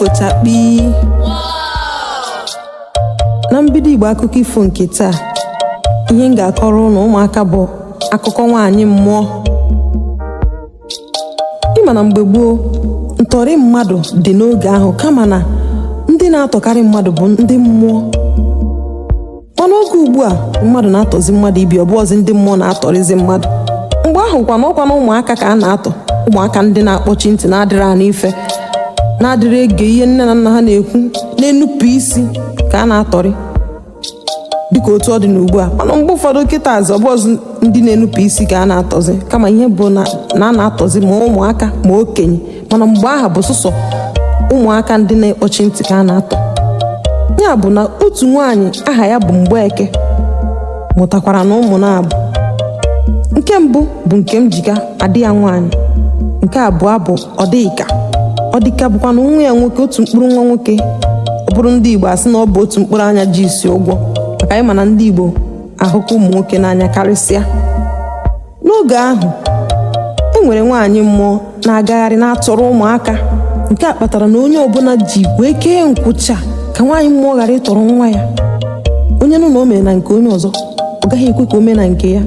Ifo chakpii! Na mbido Igbo akụkọ ifo nke taa, ihe m ga-akọrọ ụnụ ụmụaka bụ akụkọ nwaanyị mmụọ. Ị ma na mgbe gboo, ntọrị mmadụ dị n'oge ahụ, kama na ndị na-atọkarị mmadụ bụ ndị mmụọ. Mana oge ugbu a, mmadụ na-atọzi mmadụ ibi, ọ bụghịzi ndị mmụọ na-atọrịzi mmadụ. Mgbe ahụ kwa na ọkwa na ụmụaka ka a na-atọ, ụmụaka ndị na-akpọchi ntị, na-adịrị anụ ife, na-adịrị ege ihe nne na nna ha na-ekwu, na-enupụ isi ka a na-atọrị, dịka otu ọ dị n'ugbu a. Mana mgbe ụfọdụ kịta azụ, ọbụọzụ ndị na-enupụ isi ka a na-atọzi, kama ihe bụ na a na-atọzi ma ụmụaka ma okenye. Mana mgbe ahụ bụ sụsọ ụmụaka ndị na-ekpọchi ntị ka a na-atọ. Ya bụ na otu nwaanyị aha ya bụ Mgbeke mụtakwara na ụmụ na-abụ. Nke mbụ bụ Nkemjika, adị ya nwaanyị. Nke abụọ bụ Ọdịka. Ọdịka bụkwa na nwa ya nwoke, otu mkpụrụ nwa nwoke. Ọ bụrụ ndị Igbo, asị na ọ bụ otu mkpụrụ anya ji isi ụgwọ, maka anyị ma na ndị Igbo ahụka ụmụ nwoke n'anya karịsịa. N'oge ahụ, e nwere nwaanyị mmụọ na-agagharị na-atọrọ ụmụaka. Nke a kpatara na onye ọbụla ji wee kee nkwụcha ka nwaanyị mmụọ ghara ịtọrọ nwa ya. Onye nụ na o mere na nke onye ọzọ, ọ gaghị ekwe ka o mee na nke ya.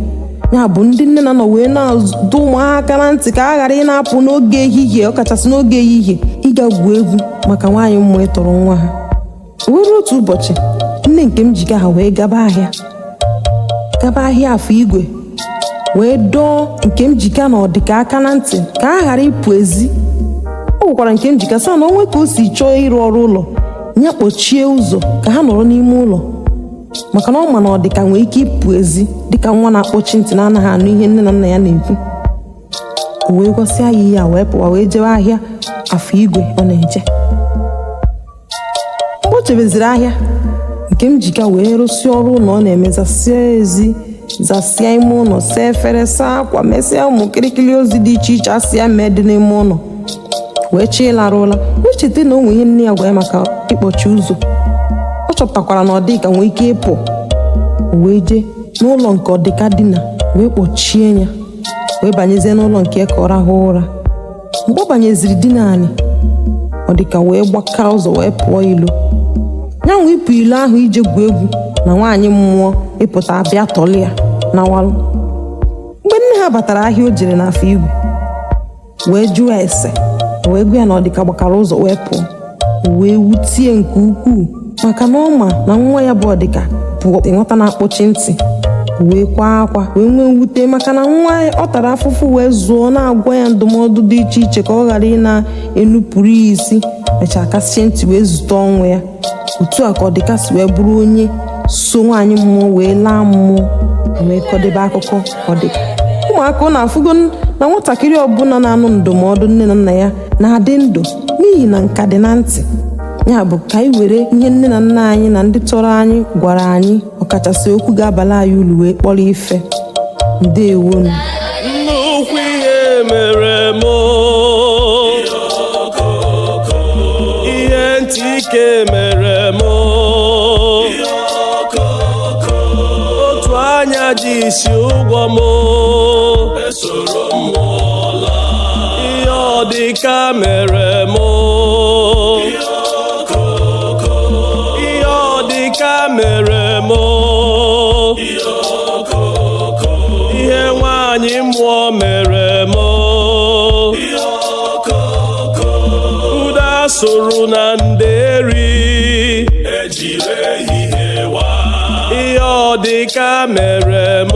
Ya bụ ndị nne na nna wee na-adụ ụmụaka na ntị ka a ghara ị na-apụ n'oge ehihie, ọkachasị n'oge ehihie, ịga gwuo egwu maka nwaanyị mmụọ ịtọrọ nwa ha. Were otu ụbọchị, nne Nkemjika ha wee gaba ahịa Afọ Igwe, wee dọọ Nkemjika na Ọdịka aka na ntị ka a ghara ịpụ ezi. Ọ gwakwara Nkemjika sị na onwe ka o si chọọ ịrụ ọrụ ụlọ ya, kpọchie ụzọ ka ha nọrọ n'ime ụlọ, maka na ọ ma na Ọdịka nwee ike ịpụ ezi dịka nwa na-akpọchi ntị na-anaghị anụ ihe nne na nna ya na-ekwu. O wee gwasịa ya ihe a, wee pụwa, wee jewe ahịa Afọ Igwe ọ na-eje. Mgbe o chebeziri ahịa, Nkemjika wee rụsịa ọrụ ụlọ ọ na-eme, zasịa ezi, zasịa ime ụlọ, saa efere, saa akwa, mesịa ụmụ kịrịkịrị ozi dị iche iche asị ya mee dị n'ime ụlọ, wee chọọ ịlarụ ụla, wee cheta na o nwe ihe nne ya gwa ya maka ịkpọchi ụzọ. Ọ chọpụtakwara na Ọdịka nwee ike ịpụ. O wee jee n'ụlọ nke Ọdịka dina, wee kpọchie ya, wee banyezie n'ụlọ nke ya ka ọ rahụ ụra. Mgbe ọ banyeziri dina anị, Ọdịka wee gbaka ụzọ wee pụọ ilo. Ya nwe ịpụ ilo ahụ ije gwuo egwu na nwaanyị mmụọ ịpụta abịa tọlị ya na walụ. Mgbe nne ha batara ahịa o jere n'Afọ Igwe, wee jụọ ese, wee gwa ya na Ọdịka gbakara ụzọ wee pụọ, o wee wutie nke ukwuu, maka na ọ ma na nwa ya bụ Ọdịka bụ nwata na-akpọchi ntị. O wee kwaa akwa, wee nwee mwute, maka na nwa ya ọ tara afụfụ wee zụọ, na-agwa ya ndụmọdụ dị iche iche ka ọ ghara ị na-enupụrụ ya isi, mechaa kasie ntị wee zute ọnwụ ya. Otu a ka Ọdịka si wee bụrụ onye so nwaanyị mmụọ wee laa mmụọ. Wee kọdebe akụkọ Ọdịka. Ụmụaka, ụnụ afụgo na nwatakịrị ọbụla na-anụ ndụmọdụ nne na nna ya na-adị ndụ, n'ihi na nka dị na ntị. Ya bụ ka anyị were ihe nne na nna anyị na ndị tọrọ anyị gwara anyị, ọkachasị okwu ga-abala anyị uru, wee kpọrọ ife. Ndewonu. Nnukwu ihe mere m, ihe ntị ike mere m, otu anya ji isi ụgwọ m, ihe ọ dịka mere m, ihe ọ dịka mere m, ihe nwanyị mmụọ mere m, ude asụrụ na nderi, ihe ọ dịka mere m.